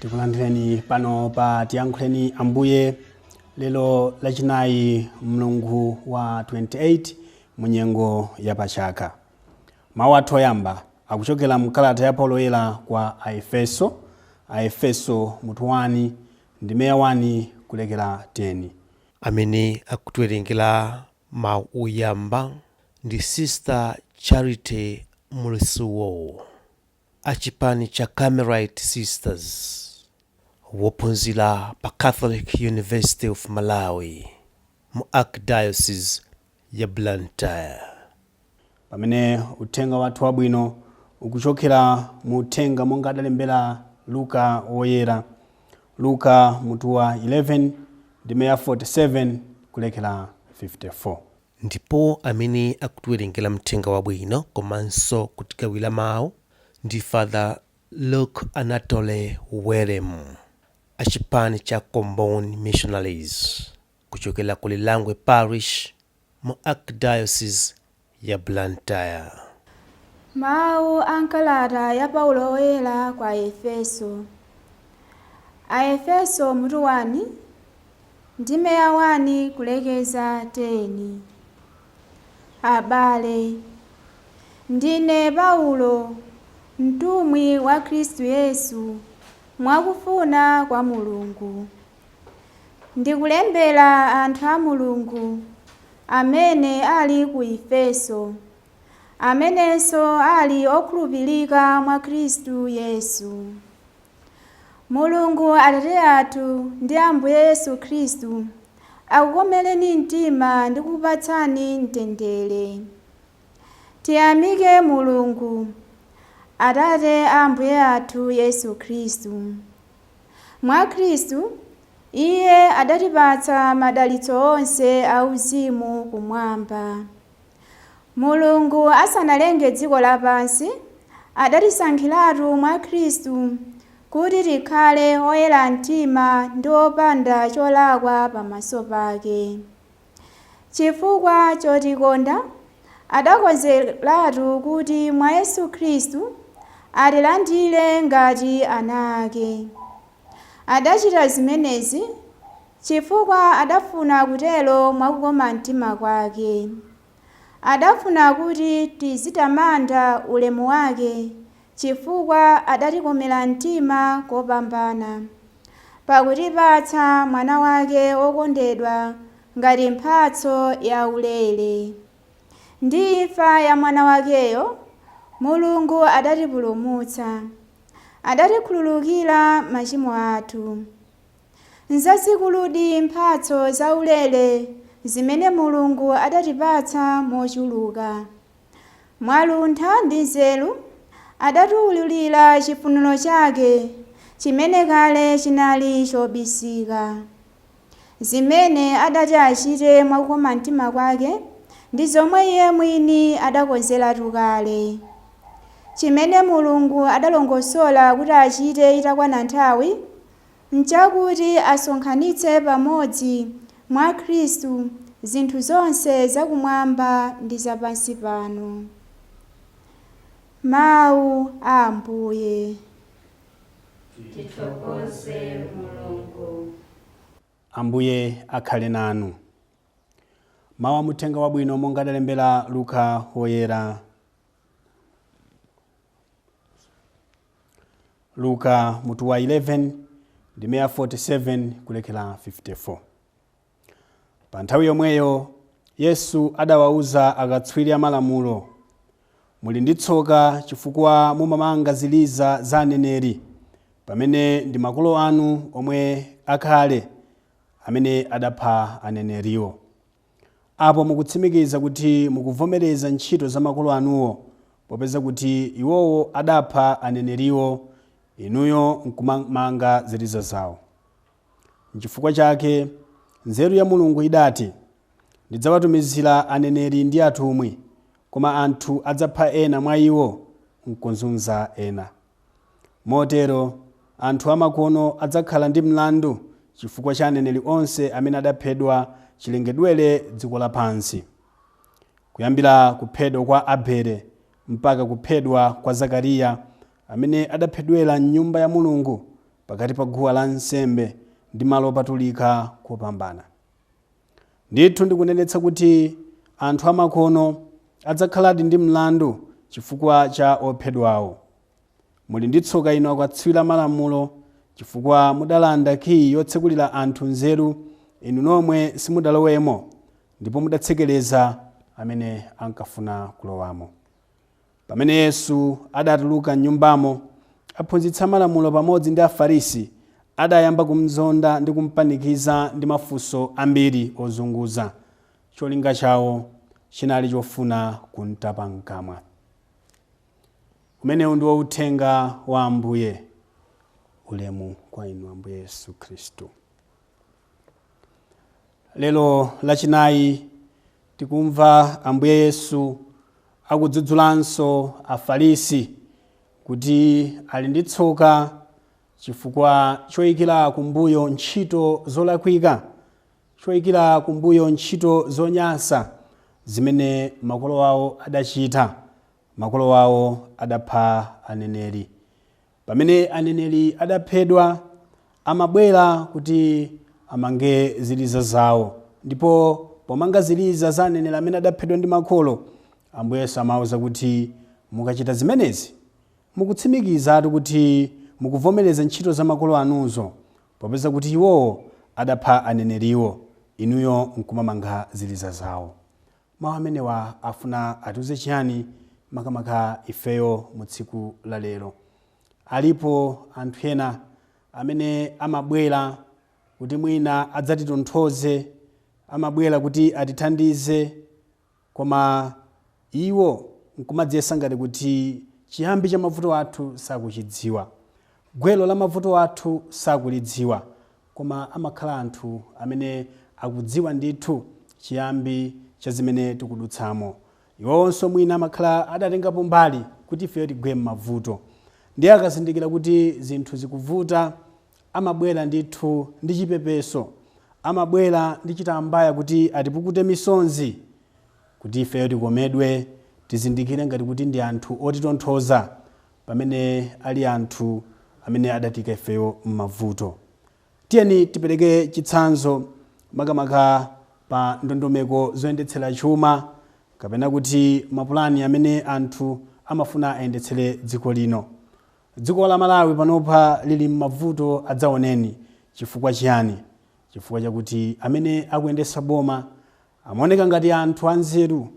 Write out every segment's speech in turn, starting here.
Tikulandireni pano pa Tiyankhuleni Ambuye lero Lachinayi, mlungu wa 28 mu nyengo ya pachaka. Mawu athu oyamba akuchokera mkalata ya Paulo Woyera kwa Aefeso, Aefeso mutu 1 ndime ya 1 kulekera 10. Amene akutiwerengera mawu oyamba ndi Sister Charity Mulisuwo, achipani cha Carmelite Sisters, wophunzira pa Catholic University of Malawi mu Archdiocese ya Blantyre. Pamene uthenga wathu wabwino ukuchokera mu uthenga monga adalembera Luka Woyera, Luka mutu wa 11 ndime ya 47 kulekera 54. Ndipo amene akutiwerengera mthenga wabwino komanso kutigawira mawu ndi Father Luke Anatole Werem, achipani cha Comboni Missionaries, kuchokera ku Lilangwe Parish mu Archdiocese ya Blantyre. Mawu a nkalata ya Paulo Woyera kwa Aefeso. Aefeso mutu 1 ndime ya 1 kulekeza 10. Abale, ndine Paulo, mtumwi wa Khristu Yesu mwakufuna kwa Mulungu. Ndikulembera anthu a Mulungu amene ali ku Efeso, amenenso ali okhulupirika mwa Khristu Yesu. Mulungu Atate athu ndi Ambuye Yesu Khristu akukomereni mtima ndi kukupatsani mtendere. Tiyamike Mulungu, Atate a Ambuye athu Yesu Khristu. Mwa Khristu, Iye adatipatsa madalitso onse auzimu kumwamba. Mulungu asanalenge dziko lapansi, adatisankhiratu mwa Khristu kuti tikhale oyera mtima ndi opanda cholakwa pamaso pake. Chifukwa chotikonda, adakonzeratu kuti mwa Yesu Khristu atilandire ngati ana ake. Adachita zimenezi chifukwa adafuna kutero mwakukoma mtima kwake. Adafuna kuti tizitamanda ulemu wake chifukwa adatikomera mtima kopambana, pakutipatsa mwana wake wokondedwa ngati mphatso yaulere. Ndi imfa ya mwana wakeyo, Mulungu adatipulumutsa, adatikhululukira machimo athu. Nzazikuludi mphatso zaulere zimene Mulungu adatipatsa mochuluka. Mwaluntha ndi nzeru adatiwululira chifuniro chake chimene kale chinali chobisika. Zimene adati achite mwakukoma mtima kwake ndi zomwe Iye mwini adakonzeratu kale. Chimene Mulungu adalongosola kuti achite itakwana nthawi, nchakuti asonkhanitse pamodzi mwa Khristu zinthu zonse zakumwamba ndi zapansi pano. Mawu a Ambuye. Tithokoze Mulungu. Ambuye akhale nanu. Mawu a muthenga wabwino monga adalembera Luka Woyera. Luka mutu wa 11 ndime ya 47 kulekera 54. Pa nthawi yomweyo Yesu adawauza akatswiri amalamulo, muli ndi tsoka chifukwa mumamanga ziliza za aneneri, pamene ndi makolo anu omwe akale amene adapha aneneriwo. Apo mukutsimikiza kuti mukuvomereza ntchito za makolo anuwo, popeza kuti iwowo adapha aneneriwo, inuyo nkumamanga ziliza zawo. Nchifukwa chake nzeru ya Mulungu idati, ndidzawatumizira aneneri ndi atumwi, koma anthu adzapha ena mwa iwo nkuzunza ena. Motero anthu amakono adzakhala ndi mlandu chifukwa cha aneneri onse amene adaphedwa chilengedwere dziko lapansi, kuyambira kuphedwa kwa Abele mpaka kuphedwa kwa Zakariya, amene adaphedwera m'nyumba ya Mulungu pakati pa guwa lansembe ndi malo opatulika kopambana. Ndithu ndikunenetsa kuti anthu amakono adzakhaladi ndi mlandu chifukwa cha ophedwawo. Muli ndi tsoka inu akatswiri amalamulo, chifukwa mudalanda kiyi yotsekulira anthu nzeru, inu nomwe simudalowemo, ndipo mudatsekereza amene ankafuna kulowamo. Pamene Yesu adatuluka m'nyumbamo, aphunzitsi amalamulo pamodzi ndi Afarisi adayamba kumzonda ndi kumpanikiza ndi mafunso ambiri ozunguza. Cholinga chawo chinali chofuna kumtapa mkamwa. Umenewu ndiwo uthenga wa Ambuye. Ulemu kwa inu Ambuye Yesu Khristu. Lero Lachinayi tikumva Ambuye Yesu akudzudzulanso Afarisi kuti ali ndi tsoka chifukwa choyikira kumbuyo ntchito zolakwika, choyikira kumbuyo ntchito zonyansa zimene makolo awo adachita. Makolo awo adapha aneneri. Pamene aneneri adaphedwa, amabwera kuti amange ziliza zawo, ndipo pomanga ziliza za aneneri amene adaphedwa ndi makolo, Ambuye Yesu amawuza kuti mukachita zimenezi mukutsimikizatu kuti mukuvomereza ntchito za makolo anuzo, popeza kuti iwowo adapha aneneriwo, inuyo nkumamanga ziliza zawo. Mawu amenewa afuna atiuze chiyani makamaka ifeyo mu tsiku la lero? Alipo anthu ena amene amabwera kuti mwina adzatitonthoze, amabwera kuti atithandize, koma iwo nkumadziyesa ngati kuti chiyambi cha mavuto athu sakuchidziwa, gwero la mavuto athu sakulidziwa, koma amakhala anthu amene akudziwa ndithu chiyambi cha zimene tikudutsamo. Iwonso mwina amakhala adatengapo mbali kuti ifeyo tigwe m'mavuto, ndiye akazindikira kuti zinthu zikuvuta, amabwera ndithu ndi chipepeso, amabwera ndi chitambaya kuti atipukute misonzi, kuti ifeyo tikomedwe, tizindikire ngati kuti ndi anthu otitonthoza, pamene ali anthu amene adatika ifeyo m'mavuto. Tiyeni tipereke chitsanzo makamaka pa ndondomeko zoyendetsera chuma, kapena kuti mapulani amene anthu amafuna ayendetsere dziko lino. Dziko la Malawi panopa lili m'mavuto adzaoneni. Chifukwa chiyani? Chifukwa chakuti amene akuyendetsa boma amaoneka ngati anthu anzeru,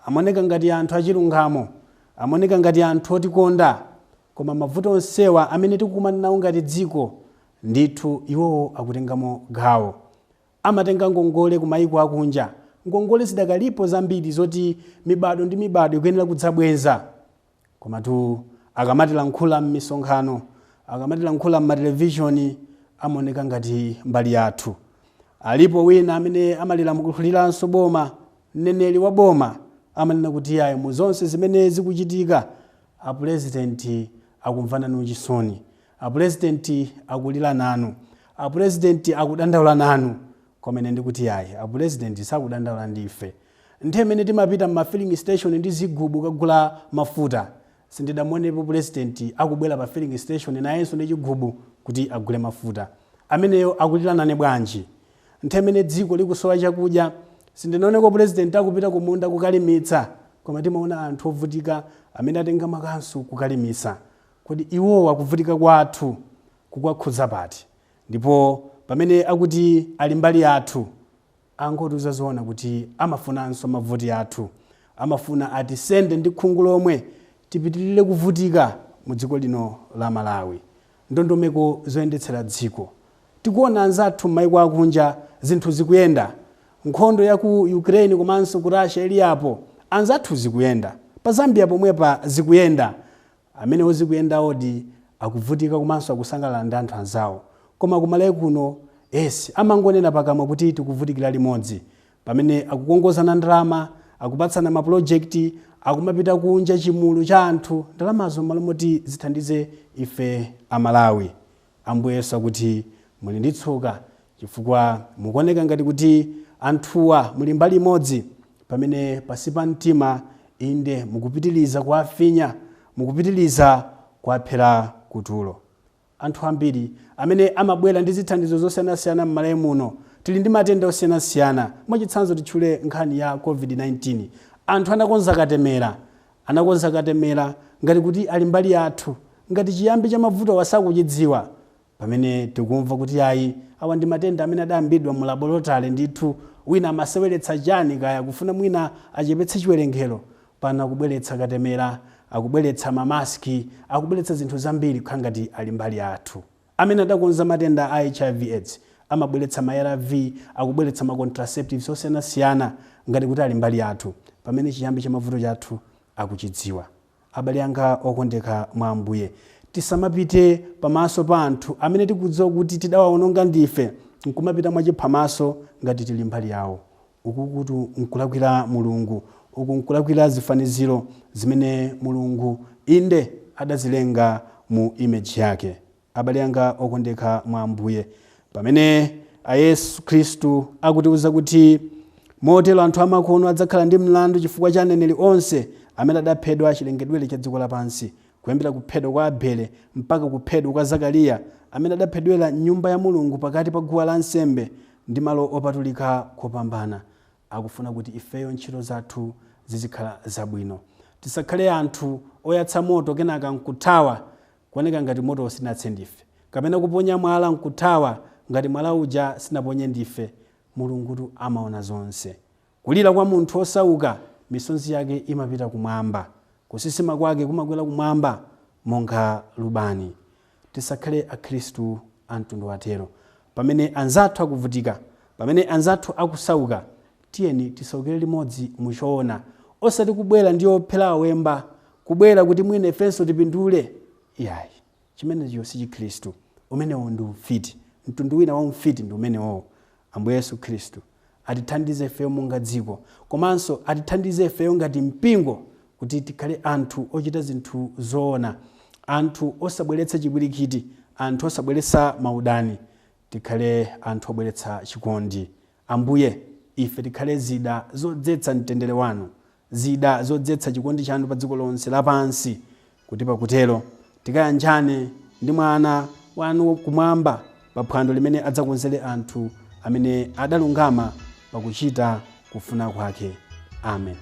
amaoneka ngati anthu achilungamo, amaoneka ngati anthu otikonda, koma mavuto onsewa amene tikukumana nawo ngati dziko, ndithu iwowo akutengamo gawo. Amatenga ngongole ku mayiko akunja. Ngongole zidakalipo zambiri zoti mibado ndi mibado ikuyenera kudzabweza, komatu akamatilankhula m'misonkhano, akamatilankhula m'matelevishoni, amaoneka ngati mbali yathu. Alipo wina amene amalilankhuliranso boma, mneneri wa boma, amanena kuti ayi, mu zonse zimene zikuchitika apurezidenti akumvana nanu chisoni, apurezidenti akulira nanu, apurezidenti akudandaula nanu. Koma ine ndikuti ayi, apurezidenti sakudandaula ndife. Nthawi imene timapita m'ma filling station ndi zigubu kugula mafuta, sindidamuonepo purezidenti akubwera pa filling station nayenso ndi chigubu kuti agule mafuta. Ameneyo akulira nane bwanji? Nthawi imene dziko likusowa chakudya, sindinaoneko purezidenti akupita kumunda kukalimitsa, koma timaona anthu ovutika amene atenga makansu kukalimitsa. Kodi iwowa kuvutika kwathu kukakhudza pati? Ndipo pamene akuti ali mbali yathu, angotiuza zoona kuti amafunanso mavoti athu, amafuna atisende ndi khungu lomwe tipitirire kuvutika mu dziko lino la Malawi. Ndondomeko zoyendetsera dziko, tikuona anzathu m'mayiko akunja zinthu zikuyenda. Nkhondo ya ku Ukraine komanso ku Russia ili apo, anzathu zikuyenda. Pa Zambia pomwepa zikuyenda. Amene ozikuyenda odi akuvutika komanso akusangalala ndi anthu anzawo. Koma kumalawi kuno esi amangonena pakamwa kuti tikuvutikira limodzi, pamene akukongozana ndalama, akupatsana mapulojekiti, akumapita kunja chimulu cha anthu, ndalamazo m'malo moti zithandize ife Amalawi. Ambuye Yesu akuti muli ndi tsoka chifukwa mukuoneka ngati kuti anthuwa muli mbali imodzi, pamene pasi pa mtima inde mukupitiliza kuwafinya, mukupitiliza kuwaphera kutulo. Anthu ambiri amene amabwera ndi zithandizo zosiyanasiyana m'malawi muno, tili ndi matenda osiyanasiyana. Mwachitsanzo titchule nkhani ya COVID-19. Anthu anakonza katemera ngati kuti ali mbali yathu, ngati chiyambi cha mavuto wasakuchidziwa, pamene tikumva kuti ayi, awa ndi matenda amene adayambidwa mu laboratory ndithu, wina amaseweretsa chani kaya kufuna mwina achepetse chiwerengero. Pano akubweretsa katemera, akubweretsa mamaski, akubweretsa zinthu zambiri kukhala ngati ali mbali yathu. Amene adakonza matenda a HIV AIDS amabweretsa ma ARV, akubweretsa ma contraceptives osiyanasiyana ngati kuti ali mbali yathu, pamene chiyambi cha mavuto chathu akuchidziwa. Abale anga okondeka mwa Ambuye, tisamapite pamaso pa anthu amene tikudziwa kuti tidawawononga ndife nkumapita mwachiphamaso ngati tili mbali yawo. Uku kutu nkulakwira Mulungu, uku nkulakwira zifaniziro zimene Mulungu inde adazilenga mu image yake. Abale anga okondeka mwa Ambuye, pamene a Yesu Khristu akutiuza kuti motero anthu amakono adzakhala ndi mlandu chifukwa cha aneneri onse amene adaphedwa chilengedwere cha dziko lapansi, kuyambira kuphedwa kwa Abele mpaka kuphedwa kwa Zakariya, amene adaphedwera nyumba ya Mulungu pakati pa guwa lansembe ndi malo opatulika kopambana. Akufuna kuti ifeyo ntchito zathu zizikhala zabwino, tisakhale anthu oyatsa moto kenaka nkuthawa kuoneka ngati moto sinatse ndife, kapena kuponya mwala nkuthawa ngati mwala uja sinaponye ndife. Mulungutu amaona zonse. Kulira kwa munthu osauka, misonzi yake imapita kumwamba, kusisima kwake kumakwera kumwamba monga lubani. Tisakhale akhristu a mtundu watero. Pamene anzathu akuvutika, pamene anzathu akusauka, tiyeni tisaukire limodzi muchoona, osati kubwera ndi ophera awemba, kubwera kuti mwina ifenso tipindule. Iyayi, chimenecho si chikhristu. Umenewo ndi umfiti, mtundu wina wa umfiti ndi umenewo. Ambuye Yesu Khristu atithandize ifeyo monga dziko, komanso atithandize ifeyo ngati mpingo, kuti tikhale anthu ochita zinthu zoona, anthu osabweretsa chipwirikiti, anthu osabweretsa maudani, tikhale anthu obweretsa chikondi. Ambuye, ife tikhale zida zodzetsa mtendere wanu, zida zodzetsa chikondi chanu pa dziko lonse lapansi, kuti pakutero tikayanjane ndi mwana wanu kumwamba pa phwando limene adzakonzere anthu amene adalungama pakuchita kufuna kwake. Amen.